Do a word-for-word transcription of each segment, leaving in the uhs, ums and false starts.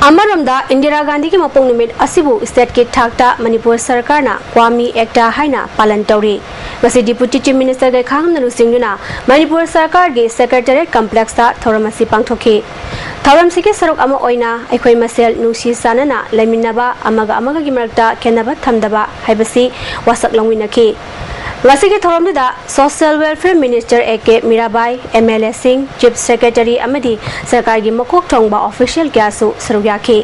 ꯑꯃꯔꯣꯝꯗ, ꯏꯟꯗꯤꯔꯥ ꯒꯥꯟꯙꯤꯒꯤ ꯃꯄꯣꯛ ꯅꯨꯃꯤꯠ ꯑꯁꯤꯕꯨ ꯁ꯭ꯇꯦꯠꯀꯤ ꯊꯥꯛꯇ ꯃꯅꯤꯄꯨꯔ ꯁꯔꯀꯥꯔꯅ ꯀ꯭ꯋꯥꯃꯤ ꯑꯦꯛꯇ ꯍꯥꯏꯅ ꯄꯥꯂꯟ ꯇꯧꯔꯤ꯫ ꯉꯁꯤ ꯗꯤꯄꯨꯇꯤ ꯆꯤꯐ ꯃꯤꯅꯤꯁꯇꯔ ꯒꯩꯈꯥꯉꯝꯅ ꯂꯨꯆꯤꯡꯗꯨꯅ ꯃꯅꯤꯄꯨꯔ ꯁꯔꯀꯥꯔꯒꯤ ꯁꯦꯀ꯭ꯔꯦꯇꯦꯔꯤꯌꯦꯠ ꯀꯝꯄ꯭ꯂꯦꯛꯁꯇ ꯊꯧꯔꯝ ꯑꯁꯤ ꯄꯥꯡꯊꯣꯛꯈꯤ꯫ ꯊꯧꯔꯝꯁꯤꯒꯤ ꯁꯔꯨꯛ ꯑꯃ ꯑꯣꯏꯅ ꯑꯩꯈꯣꯏ ꯃꯁꯦꯜ ꯅꯨꯡꯁꯤ ꯆꯥꯟꯅꯅ ꯂꯩꯃꯤꯟꯅꯕ, ꯑꯃꯒ ꯑꯃꯒꯒꯤ ꯃꯔꯛꯇ ꯈꯦꯟꯅꯕ ꯊꯝꯗꯕ ꯍꯥꯏꯕꯁꯤ ꯋꯥꯁꯛ ꯂꯧꯃꯤꯟꯅꯈꯤ꯫ ꯉꯁꯤꯒꯤ ꯊꯧꯔꯝꯗꯨꯗ social welfare minister A K Mirabai, M L ꯑꯦꯁꯤꯡ, ꯆꯤꯐ ꯁꯦꯀ꯭ꯔꯦꯇꯔꯤ ꯑꯃꯗꯤ ꯁꯔꯀꯥꯔꯒꯤ ꯃꯀꯣꯛ ꯊꯣꯡꯕ ꯑꯣꯐꯤꯁꯤꯌꯦꯜ ꯀꯌꯥꯁꯨ ꯁꯔꯨꯛ ꯌꯥꯈꯤ꯫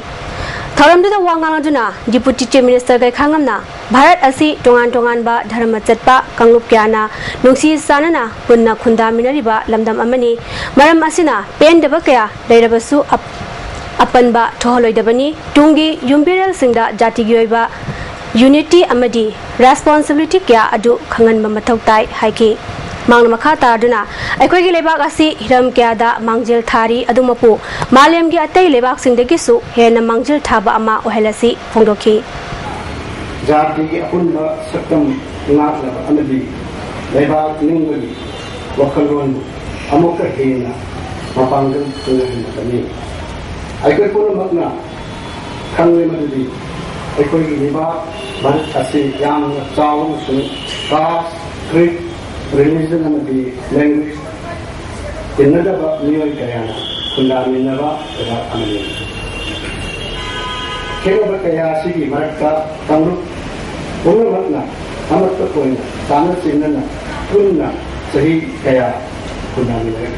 ꯊꯧꯔꯝꯗꯨꯗ ꯋꯥ ꯉꯥꯡꯂꯗꯨꯅ ꯗꯤꯄꯨꯇꯤ ꯆꯤꯐ ꯃꯤꯅꯤꯁꯇꯔ ꯒꯩꯈꯥꯉꯝꯅ ꯚꯥꯔꯠ ꯑꯁꯤ ꯇꯣꯉꯥꯟ ꯇꯣꯉꯥꯟꯕ ꯙꯔꯃ ꯆꯠꯄ ꯀꯥꯡꯂꯨꯞ ꯀꯌꯥꯅ ꯅꯨꯡꯁꯤ ꯆꯥꯟꯅꯅ ꯄꯨꯟꯅ ꯈꯨꯟꯗꯥꯃꯤꯟꯅꯔꯤꯕ ꯂꯝꯗꯝ ꯑꯃꯅꯤ꯫ ꯃꯔꯝ ꯑꯁꯤꯅ ꯄꯦꯟꯗꯕ ꯀꯌꯥ ꯂꯩꯔꯕꯁꯨ ꯑꯞ-, ꯑꯄꯟꯕ ꯊꯣꯛꯍꯜꯂꯣꯏꯗꯕꯅꯤ꯫ ꯇꯨꯡꯒꯤ ꯌꯨꯝꯕꯤꯔꯦꯜꯁꯤꯡꯗ ꯖꯥꯇꯤꯒꯤ ꯑꯣꯏꯕ ꯌꯨꯅꯤꯇꯤ ꯑꯃꯗꯤ ꯔꯦꯁꯄꯣꯟꯁꯤꯕꯤꯂꯤꯇꯤ ꯀꯌꯥ ꯑꯗꯨ ꯈꯪꯍꯟꯕ ꯃꯊꯧ ꯇꯥꯏ ꯍꯥꯏꯈꯤ꯫ ꯃꯍꯥꯛꯅ ꯃꯈꯥ ꯇꯥꯗꯨꯅ ꯑꯩꯈꯣꯏꯒꯤ ꯂꯩꯕꯥꯛ ꯑꯁꯤ ꯍꯤꯔꯝ ꯀꯌꯥꯗ ꯃꯥꯡꯖꯤꯜ ꯊꯥꯔꯤ, ꯑꯗꯨꯃꯛꯄꯨ ꯃꯥꯂꯦꯝꯒꯤ ꯑꯇꯩ ꯂꯩꯕꯥꯛꯁꯤꯡꯗꯒꯤꯁꯨ ꯍꯦꯟꯅ ꯃꯥꯡꯖꯤꯜ ꯊꯥꯕ ꯑꯃ ꯑꯣꯏꯍꯜꯂꯁꯤ ꯐꯣꯡꯗꯣꯛꯈꯤ꯫ ꯖꯥꯇꯤꯒꯤ ꯑꯄꯨꯟꯕ ꯁꯛꯇꯝ ꯉꯥꯛꯅꯕ ꯑꯃꯗꯤ ꯂꯩꯕꯥꯛ ꯅꯤꯡꯕꯒꯤ ꯋꯥꯈꯜꯂꯣꯟꯕꯨ ꯑꯃꯨꯛꯀ ꯍꯦꯟꯅ ꯃꯄꯥꯡꯒꯜ ꯀꯟꯅꯍꯟꯕꯇꯅꯤ꯫ ꯑꯩꯈꯣꯏ ꯄꯨꯝꯅꯃꯛꯅ ꯈꯪꯂꯦ ꯃꯗꯨꯗꯤ ꯑꯩꯈꯣꯏꯒꯤ ꯂꯩꯕꯥꯛ ꯚꯥꯔꯠ ꯑꯁꯤ ꯌꯥꯝꯅ ꯆꯥꯎꯕ ꯑꯃꯁꯨꯡ caste, creed, religion ꯑꯃꯗꯤ language ꯇꯤꯟꯅꯗꯕ ꯃꯤꯑꯣꯏ ꯀꯌꯥꯅ ꯈꯨꯟꯗꯥꯃꯤꯟꯅꯕ ꯂꯩꯕꯥꯛ ꯑꯃꯅꯤ꯫ ꯈꯦꯠꯅꯕ ꯀꯌꯥ ꯑꯁꯤꯒꯤ ꯃꯔꯛꯇ ꯀꯥꯡꯂꯨꯞ ꯄꯨꯝꯅꯃꯛꯅ ꯑꯃꯠꯇ ꯑꯣꯏꯅ ꯆꯥꯟꯅ ꯆꯤꯟꯅꯅ ꯄꯨꯟꯅ ꯆꯍꯤ ꯀꯌꯥ ꯈꯨꯟꯗꯥꯃꯤꯟꯅꯔꯦ꯫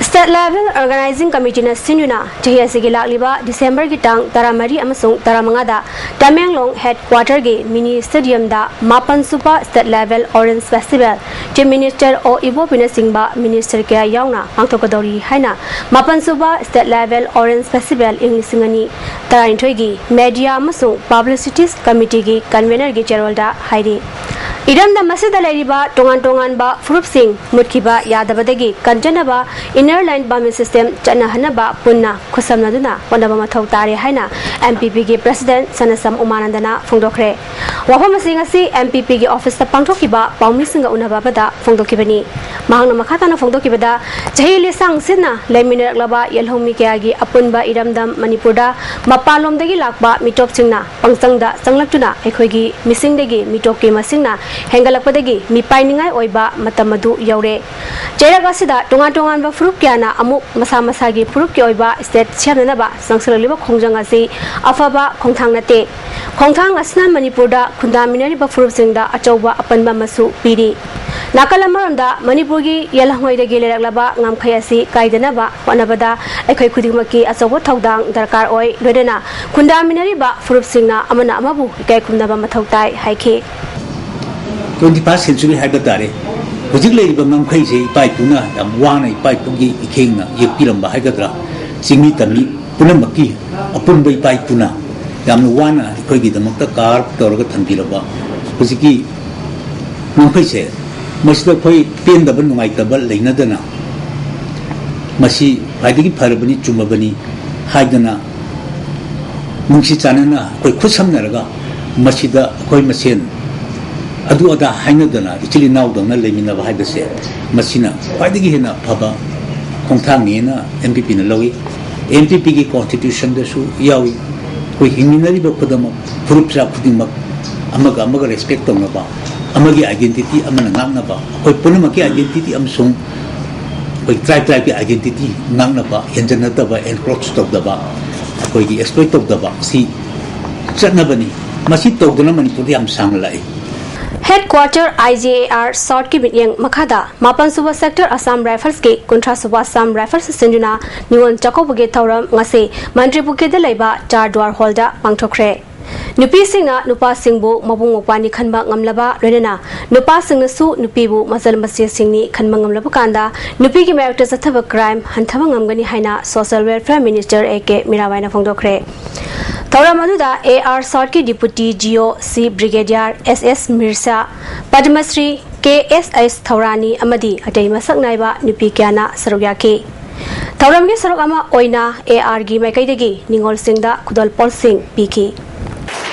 State Level Organizing Committeeꯅ ꯁꯤꯟꯗꯨꯅ ꯆꯍꯤ ꯑꯁꯤꯒꯤ ꯂꯥꯛꯂꯤꯕ ꯗꯤꯁꯦꯝꯕꯔꯒꯤ ꯇꯥꯡ ꯇꯔꯥꯃꯔꯤ ꯑꯃꯁꯨꯡ ꯇꯔꯥꯃꯉꯥꯗ ꯇꯃꯦꯡꯂꯣꯡ ꯍꯦꯗ ꯀ꯭ꯋꯥꯇꯔꯒꯤ ꯃꯤꯅꯤ ꯁ꯭ꯇꯦꯗꯤꯌꯝꯗ ꯃꯥꯄꯟ ꯁꯨꯕ State Level Orange Festival, chief minister ꯑꯣ ꯏꯕꯣꯕꯤꯅꯆꯤꯡꯕ ꯃꯤꯅꯤꯁꯇꯔ ꯀꯌꯥ ꯌꯥꯎꯅ ꯄꯥꯡꯊꯣꯛꯀꯗꯧꯔꯤ ꯍꯥꯏꯅ ꯃꯥꯄꯟ ꯁꯨꯕ State Level Orange Festival ꯏꯪ ꯂꯤꯁꯤꯡ ꯑꯅꯤ ꯇꯔꯥꯅꯤꯊꯣꯏꯒꯤ ꯃꯦꯗꯤꯌꯥ ꯑꯃꯁꯨꯡ ꯄꯕ꯭ꯂꯤꯁꯤꯇꯤꯁ ꯀꯃꯤꯇꯤꯒꯤ ꯀꯟꯚꯦꯅꯔꯒꯤ ꯆꯦꯔꯣꯜꯗ ꯍꯥꯏꯔꯤ꯫ ꯏꯔꯝꯗꯝ ꯑꯁꯤꯗ ꯂꯩꯔꯤꯕ ꯇꯣꯉꯥꯟ ꯇꯣꯉꯥꯟꯕ ꯐꯨꯔꯨꯞꯁꯤꯡ ꯃꯨꯠꯈꯤꯕ ꯌꯥꯗꯕꯗꯒꯤ ꯀꯟꯖꯅꯕ Inner Line Permit System ꯆꯠꯅꯍꯟꯅꯕ ꯄꯨꯟꯅ ꯈꯨꯠꯁꯝꯅꯗꯨꯅ ꯍꯣꯠꯅꯕ ꯃꯊꯧ ꯇꯥꯔꯦ ꯍꯥꯏꯅ M P P ꯒꯤ President ꯁꯅꯁꯝ ꯎꯃꯥꯅꯟꯗꯅ ꯐꯣꯡꯗꯣꯛꯈ꯭ꯔꯦ꯫ ꯋꯥꯐꯝꯁꯤꯡ ꯑꯁꯤ M P P ꯒꯤ office ꯇ ꯄꯥꯡꯊꯣꯛꯈꯤꯕ ꯄꯥꯎꯃꯤꯁꯤꯡꯒ ꯎꯅꯕ ꯑꯃꯗ ꯐꯣꯡꯗꯣꯛꯈꯤꯕꯅꯤ꯫ ꯃꯍꯥꯛꯅ ꯃꯈꯥ ꯇꯥꯅ ꯐꯣꯡꯗꯣꯛꯈꯤꯕꯗ, ꯆꯍꯤ ꯂꯤꯁꯥꯡ ꯁꯤꯟꯅ ꯂꯩꯃꯤꯟꯅꯔꯛꯂꯕ ꯌꯦꯜꯍꯧꯃꯤ ꯀꯌꯥꯒꯤ ꯑꯄꯨꯟꯕ ꯏꯔꯝꯗꯝ ꯃꯅꯤꯄꯨꯔꯗ ꯃꯄꯥꯟꯂꯣꯝꯗꯒꯤ ꯂꯥꯛꯄ ꯃꯤꯇꯣꯞꯁꯤꯡꯅ ꯄꯪꯆꯪꯗ ꯆꯪꯂꯛꯇꯨꯅ ꯑꯩꯈꯣꯏꯒꯤ ꯃꯤꯁꯤꯡꯗꯒꯤ ꯃꯤꯇꯣꯞꯀꯤ ꯃꯁꯤꯡꯅ ꯍꯦꯟꯒꯠꯂꯛꯄꯗꯒꯤ ꯃꯤꯄꯥꯏꯅꯤꯡꯉꯥꯏ ꯑꯣꯏꯕ ꯃꯇꯝ ꯑꯗꯨ ꯌꯧꯔꯦ꯫ ꯆꯩꯔꯛ ꯑꯁꯤꯗ ꯇꯣꯉꯥꯟ ꯇꯣꯉꯥꯟꯕ ꯐꯨꯔꯨꯞ ꯀꯌꯥꯅ ꯑꯃꯨꯛ ꯃꯁꯥ ꯃꯁꯥꯒꯤ ꯐꯨꯔꯨꯞꯀꯤ ꯑꯣꯏꯕ state ꯁꯦꯝꯅꯅꯕ ꯆꯪꯁꯤꯜꯂꯛꯂꯤꯕ ꯈꯣꯡꯖꯪ ꯑꯁꯤ ꯑꯐꯕ ꯈꯣꯡꯊꯥꯡ ꯅꯠꯇꯦ꯫ ꯈꯣꯡꯊꯥꯡ ꯑꯁꯤꯅ ꯃꯅꯤꯄꯨꯔꯗ ꯈꯨꯟꯗꯥꯃꯤꯟꯅꯔꯤꯕ ꯐꯨꯔꯨꯞꯁꯤꯡꯗ ꯑꯆꯧꯕ ꯑꯄꯟꯕ ꯑꯃꯁꯨ ꯄꯤꯔꯤ꯫ ꯅꯥꯀꯜ ꯑꯃꯔꯣꯝꯗ ꯃꯅꯤꯄꯨꯔꯒꯤ ꯌꯦꯜꯍꯧꯉꯩꯗꯒꯤ ꯂꯩꯔꯛꯂꯕ ꯉꯝꯈꯩ ꯑꯁꯤ ꯀꯥꯏꯗꯅꯕ ꯍꯣꯠꯅꯕꯗ ꯑꯩꯈꯣꯏ ꯈꯨꯗꯤꯡꯃꯛꯀꯤ ꯑꯆꯧꯕ ꯊꯧꯗꯥꯡ ꯗꯔꯀꯥꯔ ꯑꯣꯏ, ꯂꯣꯏꯅꯅ ꯈꯨꯟꯗꯥꯃꯤꯟꯅꯔꯤꯕ ꯐꯨꯔꯨꯞꯁꯤꯡꯅ ꯑꯃꯅ ꯑꯃꯕꯨ ꯏꯀꯥꯏ ꯈꯨꯝꯅꯕ ꯃꯊꯧ ꯇꯥꯏ ꯍꯥꯏꯈꯤ꯫ Twenty first century ꯍꯥꯏꯕ ꯇꯥꯔꯦ꯫ ꯍꯧꯖꯤꯛ ꯂꯩꯔꯤꯕ ꯉꯝꯈꯩꯁꯦ ꯏꯄꯥ ꯏꯄꯨꯅ ꯌꯥꯝ ꯋꯥꯅ ꯏꯄꯥ ꯏꯄꯨꯒꯤ ꯏꯈꯦꯡꯅ ꯌꯦꯛꯄꯤꯔꯝꯕ ꯍꯥꯏꯒꯗ꯭ꯔꯥ, ꯆꯤꯡꯃꯤ ꯇꯝꯃꯤ ꯄꯨꯝꯅꯃꯛꯀꯤ ꯑꯄꯨꯟꯕ ꯏꯄꯥ ꯏꯄꯨꯅ ꯌꯥꯝꯅ ꯋꯥꯅ ꯑꯩꯈꯣꯏꯒꯤꯗꯃꯛꯇ carve ꯇꯧꯔꯒ ꯊꯝꯕꯤꯔꯕ ꯍꯧꯖꯤꯛꯀꯤ ꯉꯝꯈꯩꯁꯦ, ꯃꯁꯤꯗ ꯑꯩꯈꯣꯏ ꯄꯦꯟꯗꯕ ꯅꯨꯡꯉꯥꯏꯇꯕ ꯂꯩꯅꯗꯅ, ꯃꯁꯤ ꯈ꯭ꯋꯥꯏꯗꯒꯤ ꯐꯔꯕꯅꯤ, ꯆꯨꯝꯃꯕꯅꯤ ꯍꯥꯏꯗꯅ ꯅꯨꯡꯁꯤ ꯆꯥꯟꯅꯅ ꯑꯩꯈꯣꯏ ꯈꯨꯠꯁꯝꯅꯔꯒ ꯃꯁꯤꯗ ꯑꯩꯈꯣꯏ ꯃꯁꯦꯟ ꯑꯗꯨ ꯑꯗꯥ ꯍꯥꯏꯅꯗꯅ ꯏꯆꯤꯜ ꯏꯅꯥꯎꯗꯧꯅ ꯂꯩꯃꯤꯟꯅꯕ ꯍꯥꯏꯕꯁꯦ, ꯃꯁꯤꯅ ꯈ꯭ꯋꯥꯏꯗꯒꯤ ꯍꯦꯟꯅ ꯐꯕ ꯈꯣꯡꯊꯥꯡꯅꯦꯅ M P P ꯅ ꯂꯧꯏ꯫ M P P ꯒꯤ constitution ꯗꯁꯨ ꯌꯥꯎꯏ꯫ ꯑꯩꯈꯣꯏ ꯍꯤꯡꯃꯤꯟꯅꯔꯤꯕ ꯈꯨꯗꯤꯡꯃꯛ, ꯐꯨꯔꯨꯞ ꯆꯥ ꯈꯨꯗꯤꯡꯃꯛ ꯑꯃꯒ ꯑꯃꯒ respect ꯇꯧꯅꯕ, ꯑꯃꯒꯤ identity ꯑꯃꯅ ꯉꯥꯛꯅꯕ, ꯑꯩꯈꯣꯏ ꯄꯨꯝꯅꯃꯛꯀꯤ identity ꯑꯃꯁꯨꯡ ꯑꯩꯈꯣꯏ tribe tribe ꯀꯤ identity ꯉꯥꯛꯅꯕ, ꯍꯦꯟꯖꯟꯅꯗꯕ, encroach ꯇꯧꯗꯕ, ꯑꯩꯈꯣꯏꯒꯤ exploit ꯇꯧꯗꯕ ꯑꯁꯤ ꯆꯠꯅꯕꯅꯤ꯫ ꯃꯁꯤ ꯇꯧꯗꯅ ꯃꯅꯤꯄꯨꯔꯗ ꯌꯥꯝ ꯁꯥꯡꯅ ꯂꯥꯛꯏ꯫ Headquarter I G A R South ꯀꯤ ꯃꯤꯠꯌꯦꯡ ꯃꯈꯥꯗ ꯃꯥꯄꯟ ꯁꯨꯕ Sector Assam Rifles ꯀꯤ ꯀꯨꯟꯊ꯭ꯔꯥ ꯁꯨꯕ Assam Rifles ꯁꯤꯟꯗꯨꯅ ꯅꯤꯉꯣꯜ ꯆꯥꯛꯀꯧꯕꯒꯤ ꯊꯧꯔꯝ ꯉꯁꯤ ꯃꯟꯇ꯭ꯔꯤ ꯄꯨꯈ꯭ꯔꯤꯗ ꯂꯩꯕ Char Dwar Hall ꯗ ꯄꯥꯡꯊꯣꯛꯈ꯭ꯔꯦ꯫ ꯅꯨꯄꯤꯁꯤꯡꯅ ꯅꯨꯄꯥꯁꯤꯡꯕꯨ ꯃꯕꯨꯡ ꯃꯧꯄ꯭ꯋꯥꯅꯤ ꯈꯟꯕ ꯉꯝꯂꯕ, ꯂꯣꯏꯅꯅ ꯅꯨꯄꯥꯁꯤꯡꯅꯁꯨ ꯅꯨꯄꯤꯕꯨ ꯃꯆꯜ ꯃꯆꯦꯁꯤꯡꯅꯤ ꯈꯟꯕ ꯉꯝꯂꯕ ꯀꯥꯟꯗ, ꯅꯨꯄꯤꯒꯤ ꯃꯥꯌꯣꯛꯇ ꯆꯠꯊꯕ crime ꯍꯟꯊꯕ ꯉꯝꯒꯅꯤ ꯍꯥꯏꯅ Social Welfare Minister A K ꯃꯤꯔꯥꯕꯥꯏꯅ ꯐꯣꯡꯗꯣꯛꯈ꯭ꯔꯦ꯫ ꯊꯧꯔꯝ ꯑꯗꯨꯗ ꯑꯦ ꯑꯥꯔ ꯁꯥꯎꯠꯀꯤ ꯗꯤꯄꯨꯇꯤ ꯖꯤ ꯑꯣ ꯁꯤ ꯕ꯭ꯔꯤꯒꯦꯗꯤꯌꯥꯔ ꯑꯦꯁ ꯑꯦꯁ ꯃꯤꯔꯁꯥ, ꯄꯗꯃꯁ꯭ꯔꯤ ꯀꯦ ꯑꯦꯁ ꯑꯦꯁ ꯊꯧꯔꯥꯅꯤ ꯑꯃꯗꯤ ꯑꯇꯩ ꯃꯁꯛ ꯅꯥꯏꯕ ꯅꯨꯄꯤ ꯀꯌꯥꯅ ꯁꯔꯨꯛ ꯌꯥꯈꯤ꯫ ꯊꯧꯔꯝꯒꯤ ꯁꯔꯨꯛ ꯑꯃ ꯑꯣꯏꯅ ꯑꯦ ꯑꯥꯔꯒꯤ ꯃꯥꯏꯀꯩꯗꯒꯤ ꯅꯤꯉꯣꯜꯁꯤꯡꯗ ꯈꯨꯗꯣꯜꯄꯣꯠꯁꯤꯡ ꯄꯤꯈꯤ꯫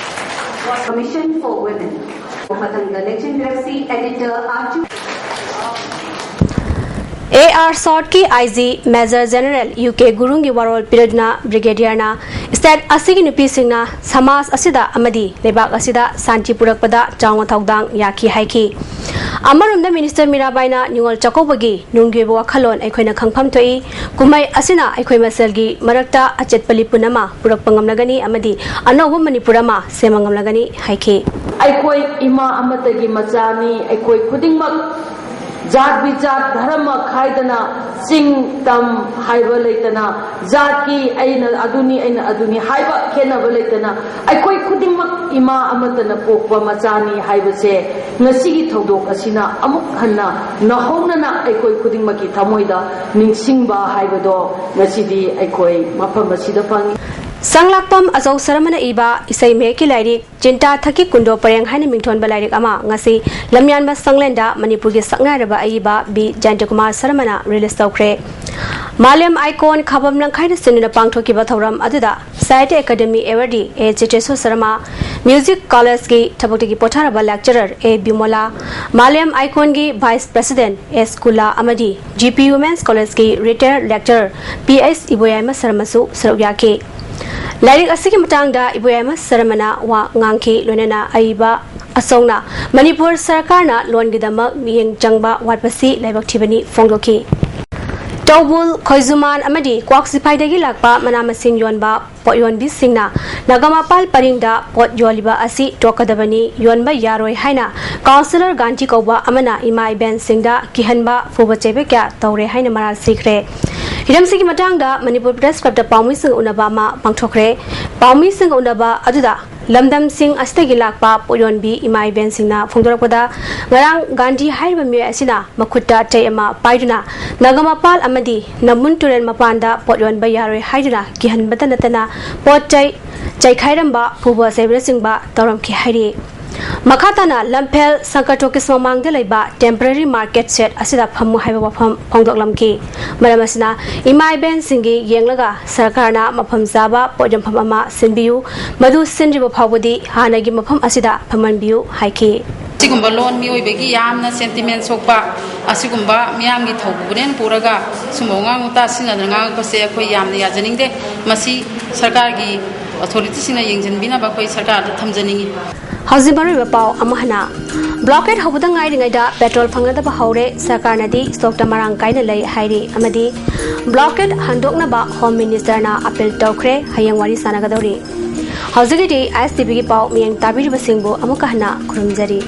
Commission for Women꯫ ꯃꯊꯪꯗ ꯂꯦꯡꯖꯤꯟꯕꯤꯔꯛꯁꯤ editor ꯑꯥꯔꯖꯨ꯫ ꯑꯦ ꯑꯥꯔ ꯁꯥꯎꯠꯀꯤ I G major general U K ꯒꯨꯔꯨꯡꯒꯤ ꯋꯥꯔꯣꯜ ꯄꯤꯔꯗꯨꯅ ꯕ꯭ꯔꯤꯒꯦꯗꯤꯌꯔꯅ ꯁ꯭ꯇꯦꯠ ꯑꯁꯤꯒꯤ ꯅꯨꯄꯤꯁꯤꯡꯅ ꯁꯃꯥꯖ ꯑꯁꯤꯗ ꯑꯃꯗꯤ ꯂꯩꯕꯥꯛ ꯑꯁꯤꯗ ꯁꯥꯟꯇꯤ ꯄꯨꯔꯛꯄꯗ ꯆꯥꯎꯅ ꯊꯧꯗꯥꯡ ꯌꯥꯈꯤ ꯍꯥꯏꯈꯤ꯫ ꯑꯃꯔꯣꯝꯗ ꯃꯤꯅꯤꯁꯇꯔ ꯃꯤꯔꯥꯕꯥꯏꯅ ꯅꯤꯉꯣꯜ ꯆꯥꯛꯀꯧꯕꯒꯤ ꯅꯨꯡꯒꯤ ꯑꯣꯏꯕ ꯋꯥꯈꯜꯂꯣꯟ ꯑꯩꯈꯣꯏꯅ ꯈꯪꯐꯝ ꯊꯣꯛꯏ꯫ ꯀꯨꯝꯍꯩ ꯑꯁꯤꯅ ꯑꯩꯈꯣꯏ ꯃꯁꯦꯜꯒꯤ ꯃꯔꯛꯇ ꯑꯆꯦꯠꯄ ꯂꯤꯄꯨꯟ ꯑꯃ ꯄꯨꯔꯛꯄ ꯉꯝꯂꯒꯅꯤ ꯑꯃꯗꯤ ꯑꯅꯧꯕ ꯃꯅꯤꯄꯨꯔ ꯑꯃ ꯁꯦꯝꯕ ꯉꯝꯂꯒꯅꯤ ꯍꯥꯏꯈꯤ꯫ ꯑꯩꯈꯣꯏ ꯏꯃꯥ ꯑꯃꯠꯇꯒꯤ ꯃꯆꯥꯅꯤ꯫ ꯑꯩꯈꯣꯏ ꯈꯨꯗꯤꯡꯃꯛ ꯖꯥꯠ ꯕꯤꯖꯥꯠ ꯙꯔꯃ ꯈꯥꯏꯗꯅ, ꯆꯤꯡ ꯇꯝ ꯍꯥꯏꯕ ꯂꯩꯇꯅ, ꯖꯥꯠꯀꯤ ꯑꯩꯅ ꯑꯗꯨꯅꯤ, ꯑꯩꯅ ꯑꯗꯨꯅꯤ ꯍꯥꯏꯕ ꯈꯦꯠꯅꯕ ꯂꯩꯇꯅ, ꯑꯩꯈꯣꯏ ꯈꯨꯗꯤꯡꯃꯛ ꯏꯃꯥ ꯑꯃꯠꯇꯅ ꯄꯣꯛꯄ ꯃꯆꯥꯅꯤ ꯍꯥꯏꯕꯁꯦ ꯉꯁꯤꯒꯤ ꯊꯧꯗꯣꯛ ꯑꯁꯤꯅ ꯑꯃꯨꯛ ꯍꯟꯅ ꯅꯧꯍꯧꯅꯅ ꯑꯩꯈꯣꯏ ꯈꯨꯗꯤꯡꯃꯛꯀꯤ ꯊꯃꯣꯏꯗ ꯅꯤꯡꯁꯤꯡꯕ ꯍꯥꯏꯕꯗꯣ ꯉꯁꯤꯗꯤ ꯑꯩꯈꯣꯏ ꯃꯐꯝ ꯑꯁꯤꯗ ꯐꯪꯉꯤ꯫ ꯁꯪꯂꯥꯛꯄꯝ ꯑꯆꯧ ꯁꯔꯃꯅ ꯏꯕ ꯏꯁꯩ ꯃꯌꯦꯛꯀꯤ ꯂꯥꯏꯔꯤꯛ ꯆꯤꯟꯇꯥ ꯊꯛꯀꯤ ꯀꯨꯟꯗꯣ ꯄꯔꯦꯡ ꯍꯥꯏꯅ ꯃꯤꯡꯊꯣꯟꯕ ꯂꯥꯏꯔꯤꯛ ꯑꯃ ꯉꯁꯤ ꯂꯝꯌꯥꯟꯕ ꯁꯪꯂꯦꯟꯗ ꯃꯅꯤꯄꯨꯔꯒꯤ ꯁꯛꯅꯥꯏꯔꯕ ꯑꯏꯕ ꯕꯤ ꯖꯌꯟꯇꯀꯨꯃꯥꯔ ꯁꯔꯃꯅ ꯔꯤꯂꯤꯖ ꯇꯧꯈ꯭ꯔꯦ꯫ ꯃꯥꯂꯦꯝ ꯑꯥꯏꯀꯣꯟ ꯈꯥꯕꯝ ꯂꯝꯈꯥꯏꯗ ꯁꯤꯟꯗꯨꯅ ꯄꯥꯡꯊꯣꯛꯈꯤꯕ ꯊꯧꯔꯝ ꯑꯗꯨꯗ ꯁꯥꯍꯤꯇ꯭ꯌ ꯑꯦꯀꯥꯗꯦꯃꯤ ꯑꯦꯋꯥꯔꯗꯤ ꯑꯦ ꯆꯤꯇ꯭ꯔꯦꯁꯣꯔ ꯁꯔꯃ, ꯃ꯭ꯌꯨꯖꯤꯛ ꯀꯣꯂꯦꯖꯀꯤ ꯊꯕꯛꯇꯒꯤ ꯄꯣꯊꯥꯔꯕ ꯂꯦꯛꯆꯔꯔ ꯑꯦ ꯕꯤꯃꯣꯂꯥ, ꯃꯥꯂꯦꯝ ꯑꯥꯏꯀꯣꯟꯒꯤ ꯚꯥꯏꯁ ꯄ꯭ꯔꯦꯁꯤꯗꯦꯟꯠ ꯑꯦꯁ ꯀꯨꯂꯥ ꯑꯃꯗꯤ ꯖꯤ ꯄꯤ ꯋꯨꯃꯦꯟꯁ ꯀꯣꯂꯦꯖꯀꯤ ꯔꯤꯇꯥꯌꯔ ꯂꯦꯛꯆꯔꯔ ꯄꯤ ꯑꯩꯆ ꯏꯕꯣꯌꯥꯏꯃ ꯁꯔꯃꯁꯨ ꯁꯔꯨꯛ ꯌꯥꯈꯤ꯫ ꯂꯥꯏꯔꯤꯛ ꯑꯁꯤꯒꯤ ꯃꯇꯥꯡꯗ ꯏꯕꯣꯌꯥꯏꯃ ꯁꯔꯃꯅ ꯋꯥ ꯉꯥꯡꯈꯤ, ꯂꯣꯏꯅꯅ ꯑꯏꯕ ꯑꯁꯣꯛꯅ ꯃꯅꯤꯄꯨꯔ ꯁꯔꯀꯥꯔꯅ ꯂꯣꯟꯒꯤꯗꯃꯛ ꯃꯤꯠꯌꯦꯡ ꯆꯪꯕ ꯋꯥꯠꯄꯁꯤ ꯂꯥꯏꯕꯛ ꯊꯤꯕꯅꯤ ꯐꯣꯡꯗꯣꯛꯈꯤ꯫ ꯇꯧꯕꯨꯜ, ꯈꯣꯏꯖꯨꯃꯥꯟ ꯑꯃꯗꯤ ꯀ꯭ꯋꯥꯛ ꯆꯤꯐꯥꯏꯗꯒꯤ ꯂꯥꯛꯄ ꯃꯅꯥ ꯃꯁꯤꯡ ꯌꯣꯟꯕ ꯄꯣꯠꯌꯣꯟꯕꯤꯁꯤꯡꯅ ꯅꯒꯥꯃꯄꯥꯜ ꯄꯔꯤꯡꯗ ꯄꯣꯠ ꯌꯣꯜꯂꯤꯕ ꯑꯁꯤ ꯇꯣꯛꯀꯗꯕꯅꯤ, ꯌꯣꯟꯕ ꯌꯥꯔꯣꯏ ꯍꯥꯏꯅ ꯀꯥꯎꯟꯁꯤꯂꯔ ꯒꯥꯟꯙꯤ ꯀꯧꯕ ꯑꯃꯅ ꯏꯃꯥ ꯏꯕꯦꯟꯁꯤꯡꯗ ꯀꯤꯍꯟꯕ, ꯐꯨꯕ ꯆꯩꯕ ꯀꯌꯥ ꯇꯧꯔꯦ ꯍꯥꯏꯅ ꯃꯔꯥꯜ ꯁꯤꯈ꯭ꯔꯦ꯫ ꯍꯤꯔꯝꯁꯤꯒꯤ ꯃꯇꯥꯡꯗ ꯃꯅꯤꯄꯨꯔ ꯄ꯭ꯔꯦꯁ ꯀ꯭ꯂꯕꯇ ꯄꯥꯎꯃꯤꯁꯤꯡꯒ ꯎꯅꯕ ꯑꯃ ꯄꯥꯡꯊꯣꯛꯈ꯭ꯔꯦ꯫ ꯄꯥꯎꯃꯤꯁꯤꯡꯒ ꯎꯅꯕ ꯑꯗꯨꯗ ꯂꯝꯗꯝꯁꯤꯡ ꯑꯁꯤꯗꯒꯤ ꯂꯥꯛꯄ ꯄꯣꯠꯌꯣꯟꯕꯤ ꯏꯃꯥ ꯏꯕꯦꯟꯁꯤꯡꯅ ꯐꯣꯡꯗꯣꯔꯛꯄꯗ, ꯉꯔꯥꯡ ꯒꯥꯟꯙꯤ ꯍꯥꯏꯔꯤꯕ ꯃꯤꯑꯣꯏ ꯑꯁꯤꯅ ꯃꯈꯨꯠꯇ ꯆꯩ ꯑꯃ ꯄꯥꯏꯗꯨꯅ ꯅꯒꯥꯃꯄꯥꯜ ꯑꯃꯗꯤ ꯅꯝꯕꯨꯟ ꯇꯨꯔꯦꯜ ꯃꯄꯥꯟꯗ ꯄꯣꯠ ꯌꯣꯟꯕ ꯌꯥꯔꯣꯏ ꯍꯥꯏꯗꯨꯅ ꯀꯤꯍꯟꯕꯇ ꯅꯠꯇꯅ ꯄꯣꯠ ꯆꯩ ꯆꯩꯈꯥꯏꯔꯝꯕ, ꯐꯨꯕ ꯆꯩꯕꯅꯆꯤꯡꯕ ꯇꯧꯔꯝꯈꯤ ꯍꯥꯏꯔꯤ꯫ ꯃꯈꯥ ꯇꯥꯅ ꯂꯝꯐꯦꯜ ꯁꯪꯀꯔ ꯇꯣꯀꯤꯁ ꯃꯃꯥꯡꯗ ꯂꯩꯕ temporary market shed ꯑꯁꯤꯗ ꯐꯝꯃꯨ ꯍꯥꯏꯕ ꯋꯥꯐꯝ ꯐꯣꯡꯗꯣꯛꯂꯝꯈꯤ꯫ ꯃꯔꯝ ꯑꯁꯤꯅ ꯏꯃꯥ ꯏꯕꯦꯟꯁꯤꯡꯒꯤ ꯌꯦꯡꯂꯒ ꯁꯔꯀꯥꯔꯅ ꯃꯐꯝ ꯆꯥꯕ ꯄꯣꯠ ꯌꯣꯟꯐꯝ ꯑꯃ ꯁꯤꯟꯕꯤꯌꯨ, ꯃꯗꯨ ꯁꯤꯟꯗ꯭ꯔꯤꯕ ꯐꯥꯎꯕꯗꯤ ꯍꯥꯟꯅꯒꯤ ꯃꯐꯝ ꯑꯁꯤꯗ ꯐꯝꯍꯟꯕꯤꯌꯨ ꯍꯥꯏꯈꯤ꯫ ꯑꯁꯤꯒꯨꯝꯕ ꯂꯣꯟ ꯃꯤꯑꯣꯏꯕꯒꯤ ꯌꯥꯝꯅ sentiment ꯁꯣꯛꯄ, ꯑꯁꯤꯒꯨꯝꯕ ꯃꯤꯌꯥꯝꯒꯤ ꯊꯧꯕꯨꯔꯦꯟ ꯄꯨꯔꯒ ꯁꯨꯝꯕ ꯋꯥꯉꯥꯡ ꯋꯥꯇꯥ ꯁꯤꯖꯤꯟꯅꯗꯅ ꯉꯥꯡꯉꯛꯄꯁꯦ ꯑꯩꯈꯣꯏ ꯌꯥꯝꯅ ꯌꯥꯖꯅꯤꯡꯗꯦ꯫ ꯃꯁꯤ ꯁꯔꯀꯥꯔꯒꯤ ꯑꯣꯊꯣꯔꯤꯇꯤꯁꯤꯡꯅ ꯌꯦꯡꯁꯤꯟꯕꯤꯅꯕ ꯑꯩꯈꯣꯏ ꯁꯔꯀꯥꯔꯗ ꯊꯝꯖꯅꯤꯡꯏ꯫ ꯍꯧꯖꯤꯛ ꯃꯔꯨꯑꯣꯏꯕ ꯄꯥꯎ ꯑꯃ ꯍꯟꯅ꯫ Blockade ꯍꯧꯕꯗ ꯉꯥꯏꯔꯤꯉꯩꯗ ꯄꯦꯇ꯭ꯔꯣꯜ ꯐꯪꯅꯗꯕ ꯍꯧꯔꯦ, ꯁꯔꯀꯥꯔꯅꯗꯤ ꯁ꯭ꯇꯣꯛꯇ ꯃꯔꯥꯡ ꯀꯥꯏꯅ ꯂꯩ ꯍꯥꯏꯔꯤ ꯑꯃꯗꯤ blockade ꯍꯟꯗꯣꯛꯅꯕ ꯍꯣꯝ ꯃꯤꯅꯤꯁꯇꯔꯅ ꯑꯄꯤꯜ ꯇꯧꯈ꯭ꯔꯦ꯫ ꯍꯌꯦꯡ ꯋꯥꯔꯤ ꯁꯥꯟꯅꯒꯗꯧꯔꯤ꯫ ꯍꯧꯖꯤꯛꯀꯤꯗꯤ ꯑꯥꯏ ꯑꯦꯁ ꯇꯤ ꯚꯤꯒꯤ ꯄꯥꯎ ꯃꯤꯠꯌꯦꯡ ꯇꯥꯕꯤꯔꯤꯕꯁꯤꯡꯕꯨ ꯑꯃꯨꯛꯀ ꯍꯟꯅ ꯈꯨꯔꯨꯝꯖꯔꯤ꯫